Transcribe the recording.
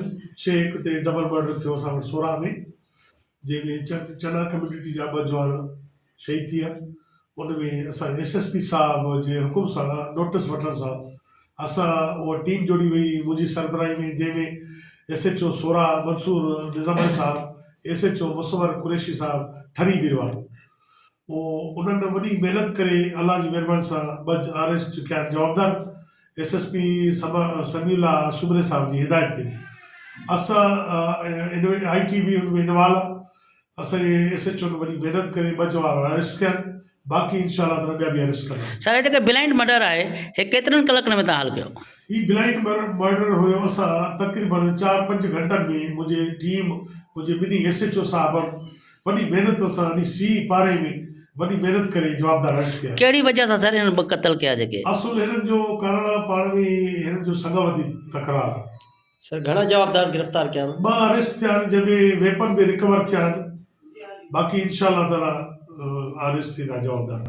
آهن ڇهه هڪ تي ڊبل مرڊر ٿيو اسان وٽ سورا ۾ جنهن ۾ چنا ڪميونٽي جا ٻه جوان شهيد ٿي ويا ان ۾ اسان ايس ايس پي صاحب جي حڪم سان نوٽس وٺڻ سان اسان اها ٽيم جوڙي وئي منهنجي سربراهي ۾ جنهن ۾ ايس ايڇ او سورا منصور نظاماڻي صاحب ايس ايڇ او مصور قريشي صاحب ٺري بيرواهه پوء انهن وڏي محنت ڪري الله جي مهرباني سان ٻه اريسٽ ڪيا آهن جوابدار S S P Sami Ullah Soomro صاحب جي هدايت تي اسان ان ۾ آئي ٽي به ان ۾ انوالو آهي اسان جي ايس ايڇ او وڏي محنت ڪري ٻه جوابدار اريسٽ ڪيا آهن باقي انشاء الله تعالي ٻيا به اريسٽ ڪنداسين. سر هي جيڪي بلائنڊ مرڊر آهي هي ڪيترن ڪلاڪن ۾ توهان حل ڪيو؟ هي بلائنڊ مرڊر هيو اسان تقريبن چار پنج گهنٽن ۾ منهنجي ٽيم منهنجي ٻنهي ايس ايڇ او صاحبن وڏي محنت سان انهي سيء پاري ۾ وڏي محنت ڪري جوابدار اريسٽ ڪيا. ڪهڙي وجهه سان سر هنن ٻه قتل ڪيا جيڪي؟ اصل هنن جو ڪارڻ آ پاڻ ۾ هنن جو سڱاوتي تڪرار. سر گهڻا جوابدار گرفتار ڪيا آهن؟ ٻه اريسٽ ٿيا آهن جنهن ۾ ويپن به رڪور ٿيا آهن باقي انشاء الله تعالي اريسٽ ٿيندا جوابدار.